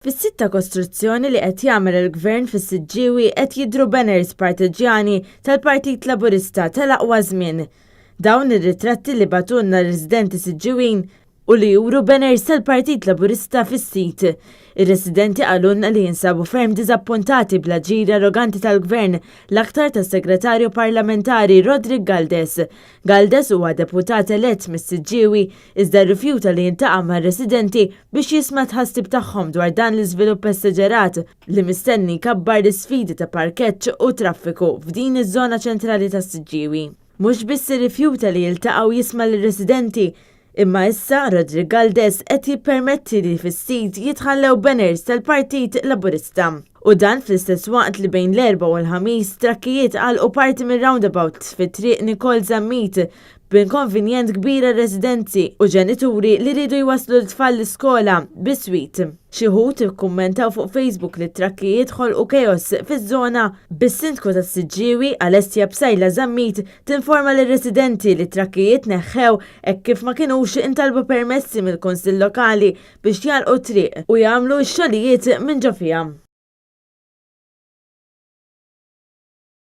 Fis-sit ta' kostruzzjoni li qed jagħmel il-Gvern fis-Siġġiewi qed jidhru banners partiġġjani tal-Partit Laburista tal-aqwa żmien. Dawn ir-ritratti li bagħtulna residenti Siġġiwin u li juru banners tal-Partit Laburista fis-sit. Ir-residenti qalulna li jinsabu ferm diżappuntati bl-aġir arroganti tal-Gvern, l-aktar tas-Segretarju Parlamentari Roderick Galdes. Galdes huwa deputat elett mis-Siġġiewi iżda rrifjuta li jiltaqa' mar-residenti biex jisma' t-tħassib tagħhom dwar dan l-iżvilupp esaġerat li mistenni jkabbar l-isfidi ta' parkeġġ u traffiku f'din iż-żona ċentrali tas-Siġġiewi. Mhux biss irrifjuta li jiltaqa' u jisma' lir-residenti, imma issa Roderick Galdes qed jippermetti li fis-sit jitħallew banners tal-Partit Laburista. U dan fl-istess waqt li bejn l-Erbgħa u l-Ħamis trakkijiet għalqu parti mir-roundabout fi Triq Nicole Zammit b'inkonvenjent kbir għar-residenzi u ġenituri li riedu jwasslu l-tfal l-iskola biswit. Xi wħud ikkummentaw fuq Facebook li t-trakkijiet ħolqu chaos fiż-żona, bis-Sindku tas-Siġġiewi, Alessia Psaila Zammit, tinforma lir-residenti li t-trakkijiet tneħħew hekk kif ma kinux intalbu permessi mill-Kunsill Lokali biex jagħlqu t-triq u jagħmlu x-xogħlijiet minn ġo fiha.